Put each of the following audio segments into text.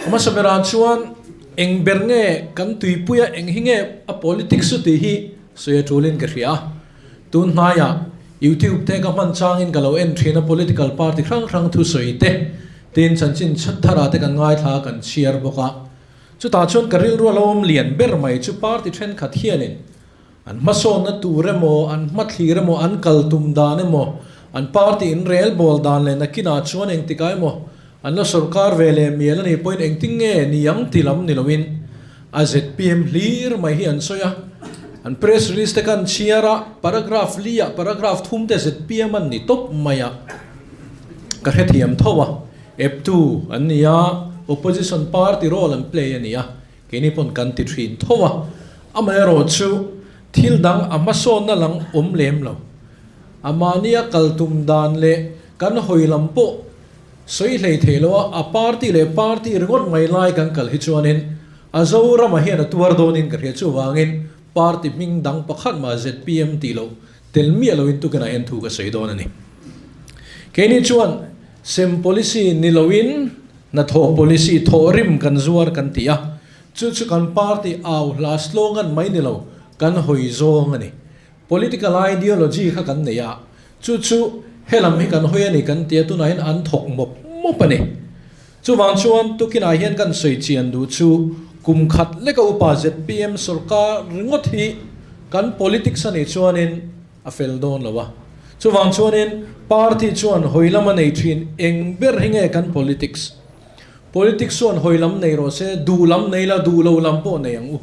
Hmasa berah chuan eng ber nge kan tuipuia eng hi nge a politics chu tih hi sawi a tulin ka hria a. Tun hnaiah YouTube te ka hman changin ka lo en thin a political party hrang hrang thusawi te tin chanchin tharah te kan ngaithla a kan chhiar bawk a. Chutah chuan ka rilru a lo awm lian ber mai chu party thenkhat hianin an hmasawnna tur emaw, an hmathlir emaw, an kal tum dan emaw, an party in rel bawl dan leh nakinah chuan engtikah emaw an la sorkar ve leh mial a nih pawhin engtin nge ni ang ti lam ni loin a zpm hlir mai hi an sawi a. An press release te khan chhiar a, paragraph li ah paragraph thum te zpm an ni tawp mai a, ka hrethiam tho a. Eptu an ni a, opposition party role an play a ni a, keini pawn kan ti thin tho a. Amaherawhchu thil dang a hmasawnna lang awm lem lo. A mahnia kal tum dan leh kan hawi lam pawh sawi hlei thei lo a, a party leh party ringawt mai lai kan kal hi chuanin a Zorama hian a tuar dawnin ka hria. Chuvangin party hming dang pakhat mah zpm tih loh tel miah loin tukinah hian thu ka sawi dawn a ni. Keini chuan sem policy ni loin hnathawh policy thawhrim kan zuar kan ti a, chu chu kan party au hla slogan mai ni lo kan hawi zawng a ni. Political ideology kha kan nei a, chu chu helam hi kan hawi a ni kan ti a, tunah hian an thawk mawp mawp a ni. Chuvang chuan tukinah hian kan sawi chian duh chu kum khat leka upa zpm sorkar ringawt hi kan politics a nih chuanin a fel dawn lo a. Chuvang chuanin party chuan hawi lam a nei thin eng ber hi nge kan politics? Politics chuan hawi lam nei rawh se, duh lam nei la, duh lo lam pawh nei ang u.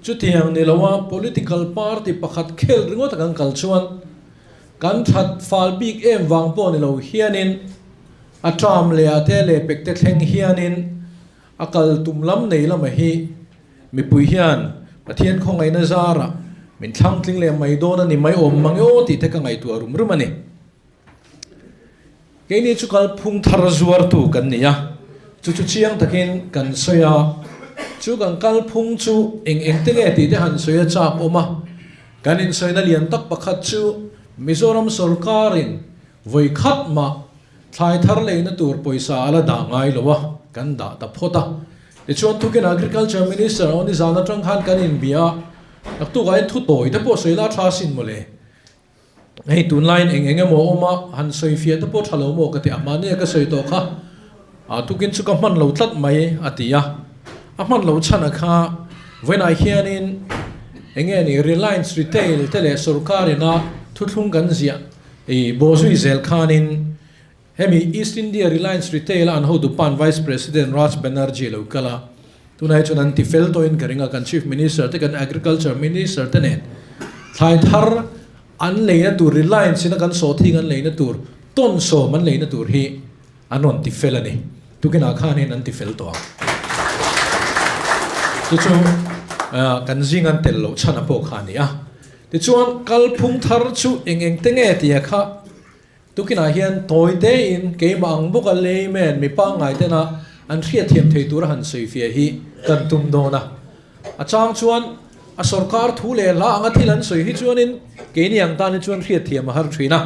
Chutiang ni loa political party pakhat khel ringawt a kan kal chuan kan that fal bik em vang pawh ni lo hianin a term leh a te leh pek te thleng hianin a kal tum lam nei lama hi mipui hian Pathian khawngaihna zarah min thlangtling leh mai dawn a ni mai awm mang e aw tih te ka ngaihtuah rum rum a ni. Keini chu kalphung thar zuartu kan ni a, chu chu chiang takin kan sawi a, chu kan kalphung chu eng eng te nge tih te han sawi a chak awm a. Kan insawina lian tak pakhat chu Mizoram sawrkarin vawi khat mah thlai thar leina tur pawisa a la dah ngai lo a, kan dah ta phawt a. Tichuan tukin Agriculture Minister Awni zan atang khan kan inbia a, naktukah hian thu tawi te pawh sawi la tha asin mawle. Hei tunlaiin eng eng emaw awm a, han sawi fiah te pawh tha lo maw ka ti a, mahni a ka sawi tawh kha a tukin chu ka hman lo tlat mai a ti a, a hman lo chhan a kha vawiinah hianin eng nge ni Reliance Retail te leh sorkar ina thuthlung kan ziah ih bawhzui zel khanin Hemi East India Reliance Retail a an hotu pan Vice President Raj Banerjee lo kal a, tunah hi chuan an ti fel tawhin ka ring a, kan Chief Minister te kan Agriculture Minister te nen thlai thar an leina tur Reliance in a kan sawhthing an leina tur tawn sawm an leina tur hi an rawn ti fel a ni. Tukinah khanin an ti fel tawh ang. Chu chu kan zing an tel loh chhan a pawh kha a ni a. Tichuan kalphung thar chu eng eng te nge tia kha Tukinah hian tawi tein keimah ang bawka layman mi pangngai tena an hriatthiam thei tura han sawifiah hi kan tum dawn a. A chang chuan a sorkar thu leh hla anga thil an sawi hi chuanin keini ang tan hi chuan hriatthiam a har thin a,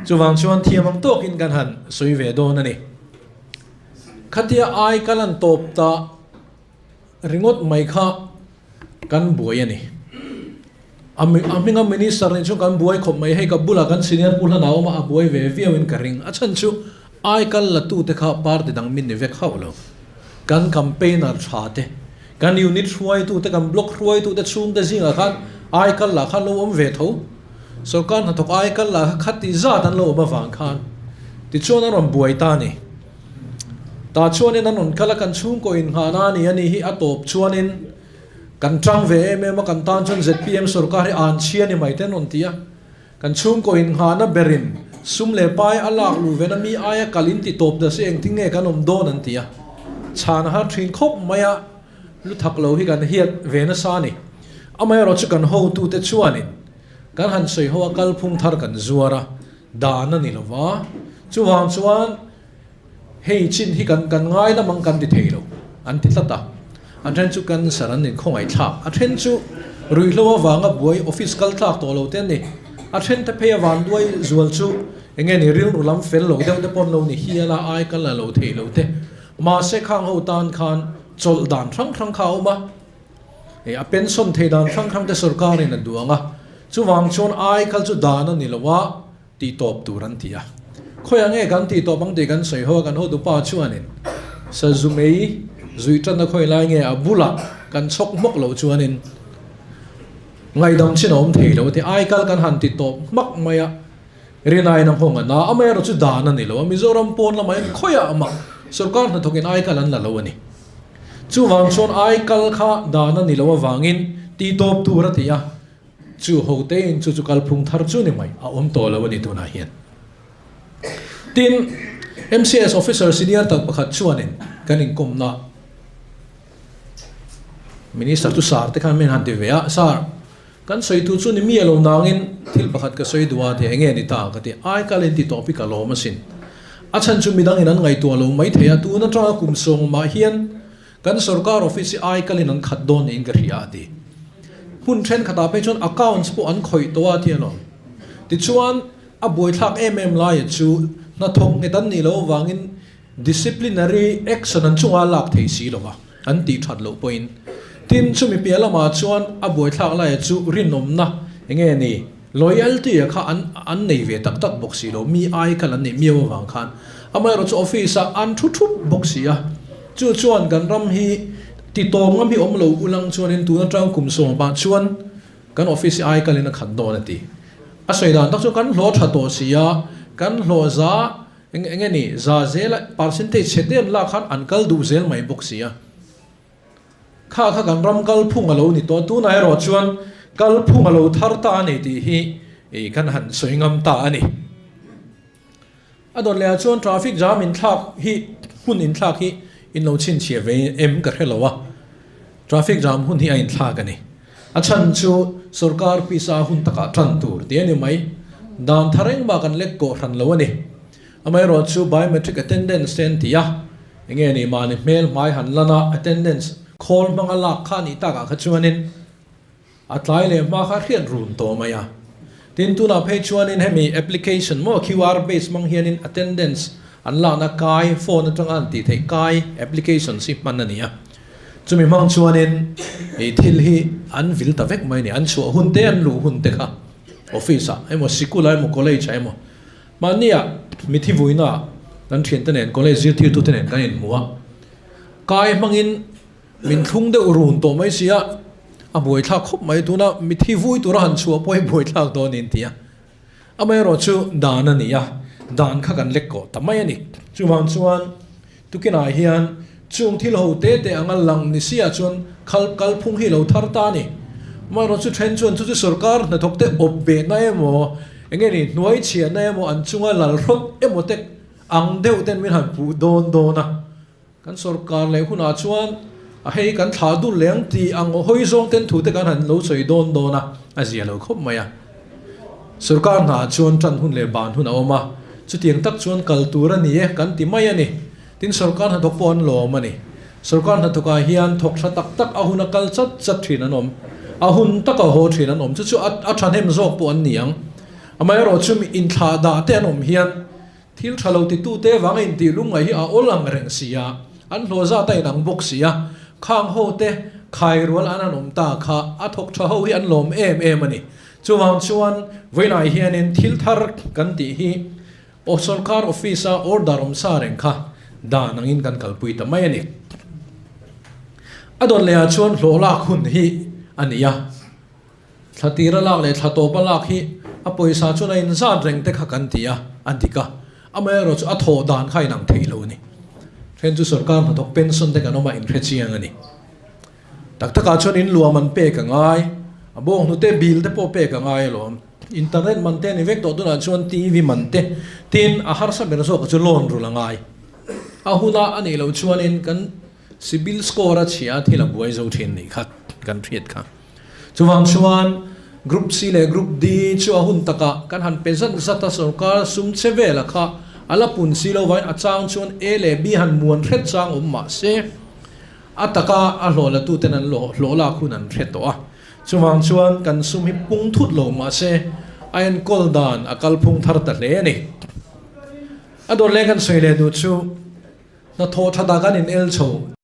chuvang chuan thiam ang tawkin kan han sawi ve dawn a ni. Khatia ai ka lan tawp ta ringawt mai kha kan buai a ni. A hminga minister nih chu kan buai khawp mai, hei ka bulah kan senior pu hlan a awm a, a buai ve viau in ka ring. A chhan chu aikal la tu te kha party dang min ni vek hauh lo. Kan campaigner tha te, kan unit hruaitu te, kan block hruaitu te chhung te zingah khan aikal lah khan lo awm ve tho. Sorkar hnathawk aikal lah kha khati zat an lo awm avang khan tichuan an rawn buai ta a ni. Tah chuanin an rawn kal a, kan chhungkaw innghahna a ni a nih hi a tawp chuanin kan tang ve em em a, kan tan chuan zpm sorkar hi an chhia ni mai te an rawn ti a. Kan chhungkaw innghahna berin sum leh pai a lak luh vena mi aia kal in ti tawp ta se engtin nge kan awm dawn an ti a. Chhan a har thin khawp mai a, lu thak lo hi kan hiat ve nasa a ni. Amaherawh chu kan hotute chuanin kan han sawi ho a, kalphung thar kan zuar a, dan a ni lo va, chuvang chuan hei chin hi kan kan ngai lam ang kan ti thei lo an ti tlat a, a then chu cancer an inkhawngaih thlak, a then chu ruihhlo avanga buai office kal tlak tawh lo te an ni, a then te phei avan duai zual chu eng nge ni rilru lam fel lo deuh te pawh an lo ni hial a, ai kal a lo thei lo te, mahse khang ho tan khan. chawlh dan hrang hrang kha a awm a, hei a pension thei dan hrang hrang te sorkarin a duang a, chuvang chuan ai kal chu dan a ni lo a tih tawp tur an ti a. Khawiah nge kan tih tawp ang tih kan sawi ho a, kan hotupa chuanin sazu mei zui tanna khawi lai nge a bulah kan chhawk hmawk loh chuanin ngaihdam chin a awm thei lo a ti. Ai kal kan han ti tawp hmak mai a. Rinaiin a nghawng a na, amaherawh chu dan a ni lo a, Mizoram pawn lamah hian khawiah mah sorkar hnathawkin aikal an la lo a ni. Chuvang chuan aikal kha dan a ni lo avangin tihtawp tur a ti a, chu ho tein chu chu kalphung thar chu ni mai a awm tawh lo a ni tunah hian. Tin, MCS officer senior tak pakhat chuanin kan inkawmna Minister chu sar te khan min han ti ve a, Sir, Kan sawi tu chu ni mi a lo nangin thil pakhat ka sawi duh a ti enge ni ta ka ti ai kal in ti tawp hi ka lawm asin. A chhan chu midang in an ngaihtuah lo mai thei a tun atanga kum sawng mah hian kan sorkar office hi ai kal in an khat dawn niin ka hria a ti. Hmun thenkhatah phei chuan accounts pawh an khawih tawh a ti alawm. Tichuan a buaithlak em em laia chu hnathawk nghet an nih loh avangin Disciplinary action an chunga lak thei si lova an tih that loh pawhin. Tin, chumi piah lamah chuan a buaithlak laia chu rinawmna enge ni, loyalty a kha an an nei ve tak tak bawk si lo, mi ai kal an neih miau avang khan. Amaherawhchu office ah an thu thup bawk si a, chu chuan kan ram hi titawm ngam hi awm lo ulang chuanin tun atang kum sawmah chuan kan office hi ai kalin a khat dawn a ti. A sawi dan tak chu kan hlawh tha tawh si a, kan hlawh za Eng eng ni, za zela percentage chhe te an lak khan an kal duh zel mai bawk si a. Kha kha kan ram kalphung a lo ni tawh, tunah erawh chuan kalphung a lo thar ta a ni tih hi ih kan han sawi ngam ta a ni. A dawt lehah chuan traffic jam inthlak hi hun inthlak hi in lo chhinchhiah ve em ka hre lo a, traffic jam hun hi a inthlak a ni. A chhan chu sorkar pisa hun takah tan tur tih a ni mai. Dan thar engmah kan lek kawh hran lo a ni. Amaherawh chu biometric attendance te an ti a, enge ni mahni hmel hmai han lan a attendance khawl hmanga lak kha a nih takah kha chuanin a tlai leh hma kha hriat run tawh mai a. Tin tunah phei chuanin hemi application maw QR base hmang hianin attendance an lakna kai phone atanga an tih theih kai applications hi hman a ni a. Chumi hmang chuanin ih thil hi an vil ta vek mai a ni. An chhuah hun te, an luh hun te kha office ah emaw, sikul ah emaw, college ah emaw mahnia mithi vuina ah kan thiante nen college zirtirtu te nen kan inhmu a. Kai hmangin min thlung deuh run tawh mai si a, a buaithlak khawp mai. Tuna mithi vui tura han chhuah pawh hi buaithlak dawn niin ti a. Amaherawh chu dan a ni a, dan kha kan lek kawh ta mai a ni. Chuvang chuan tukinah hian chung thil ho te te anga lang ni si ah chuan khal kalphung hi lo thar ta a ni. Amaherawh chu then chuan chu chu sorkar hnathawk te awp behna emaw eng nge ni hnuai chhiahna emaw an chunga lal hrawt emaw te ang deuh ten min han puh dawn dawn a. Kan sorkar leh hunah chuan a hei kan thlah dul leh ang tih ang aw hawi zawng ten thu te kan han lo sawi dawn dawn a, a zia lo khawp mai a. Sorkar hnaah chuan tan hun leh ban hun a awm a, chutiang tak chuan kal tur a ni e kan ti mai a ni. Tin sorkar hnathawk pawh an lawm a ni. Sorkar hnathawkah hian thawk tha tak tak a hun a kal chat chat thin an awm, a hun taka haw thin an awm, chu chu a thahnem zawk pawh an ni ang. Amaherawhchu mi inthlah dah te an awm hian Thil tha lo titute vanga intih lungngaih hi a awl ang reng si a, an hlawh zat a inang bawk si a, khang ho te khai rual an han awm ta kha a thawk tha ho hi an lawm em em a ni. Chuvang chuan vawiinah hianin thil thar kan tih hi aw sorkar office a order awm sa reng kha dan angin kan kalpui ta mai a ni. A dawt lehah chuan hlawh lak hun hi a ni a. Thla tir a lak leh thla tawp a lak hi a pawisa chuan a inzat reng te kha kan ti a, a dik a. Amaherawh chu a thawh dan kha inang thei lo a ni. Then chu sorkar hnathawk pension te kan awm a inhre chiang a ni. Tak takah chuan in luam an pek a ngai, a bawng hnute bill te pawh pek a ngai alawm. Internet man te a ni vek tawh tunah chuan TV man te, tin a harsa ber zawk chu loan rulh a ngai. A huna a nih loh chuanin kan CIBIL score a chhia a thil a buai zo thin nih kha kan hriat kha. Chuvang chuan Group C leh Group D chu a hun takah kan han pe zat zat a, sorkar sum che vela kha a la pun si lo vain a chang chuan A leh B han muan hret chang awm mah se a taka a hlawh la tuten an hlawh lak hun an hre tawh a. Chuvang chuan kan sum hi pung thut lo mah se a enkawl dan a kalphung thar ta hle a ni. A dawt leh kan sawi leh duh chu hnathawh tha tak an in el chho.